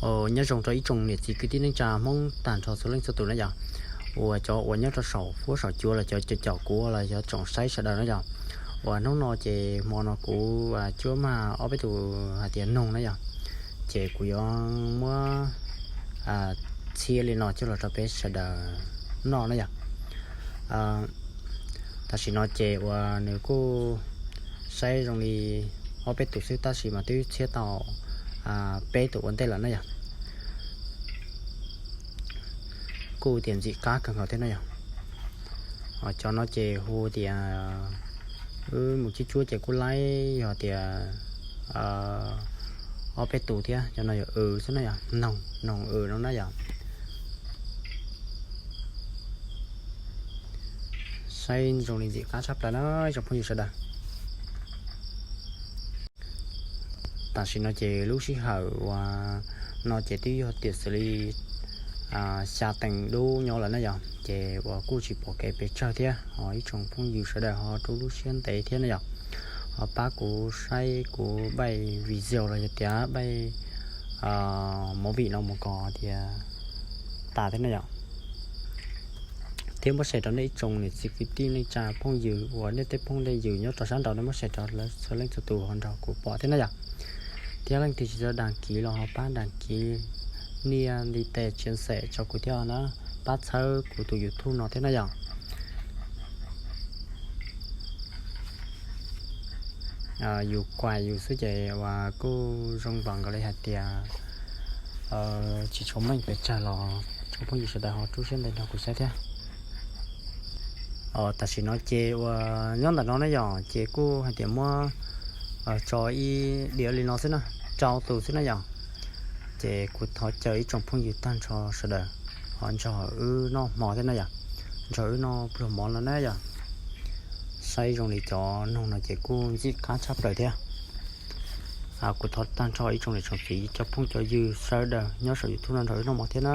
Nyob zoo rau ib tsoom niam txiv kwv tij neej tsa Hmoob tag nrho txhua leej txhua tus na yom, uas cov uas nyob rau saum huab saum cua los cov caum kuv los yog tsoom saib sawv daws na yom. Uas hnub no ces hmo no kuv cuab mag ob peb tus hais tias noog na yom, ces kuv yuav muab txhiab li no coj los rau peb sawv daws noj na yom. Tam sim no ces uas nws kuj saib zoo li ob peb tus xwb tab sis mas twb txhiab tau peb tus ua ntej lawm na yom. Kuj tias ntxim qab kawg nkaus thiab na yom. Cov no ces hu tias wb mus cuab cuab ces kuj laib yog tias ob peb tus thiab. Cov no yog w xwb na yom, noog noog w no na yom. Saib zoo li ntxim qab tshaj plaws na tsoom phooj ywg sawv daws. Tam sim no ces lub sij hawm uas no ces twb yog tiam xws li xya teev dub nyob lawm na yom, ces uas kuj tsis pom kev pes tsawg thiab. Ho ib tsoom phooj ywg sawv daws ho rub lub siab ntev thiab na yom, ho pab kuv saib kuv baij video los yog tias baij movie no mus kom tias tas thiab na yom. Thiab muab share rau nej ib tsoom niam txiv kwv tij neej tsa phooj ywg uas nej tej phooj tej ywg nyob rau sab nraud nej muab share rau lawv txhua leej txhua tus ho nrog kuv pom thiab na yom. Thiab leej twg tsis tau đăng ký los ho pab đăng ký, nias ntiv tes chia sẻ rau kuv thiab na, pab txhawb kuv tus YouTube no thiab na yom. Yus kuaj yus xwb ces uas kuj zoo npaum nkaus li hais tias tsis tshua meej pes tsawg los tsoom phooj ywg sawv daws ho rub siab ntev nrog kuv saib thiab. Tam sim no ces uas nyob ntawm no na yom, ces kuj hais tias muab tso ib diav li no xwb na, rau tus xwb na yom. Ces kuv thov caw ib tsoom phooj ywg tag nrho sawv daws ho nrog wb noj hmo thiab na yom, nrog wb noj pluag mov no na yom. Saib zoo li cov noog no ces kuj ntxim qab tshaj plaws thiab. Kuv thov tag nrho ib tsoom niam tsoom txiv cov phooj cov ywg sawv daws nyob saum YouTube no nrog wb noj mov thiab na.